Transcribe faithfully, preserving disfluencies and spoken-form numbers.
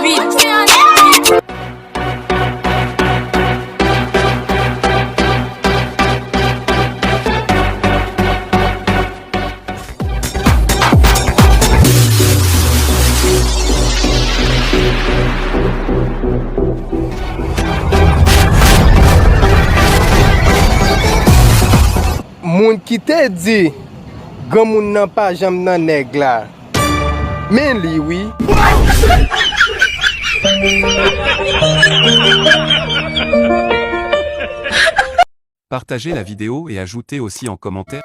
Moun ki te di granmoun nan pa janm nan nèg la, men li wi. Partagez la vidéo et ajoutez aussi en commentaire.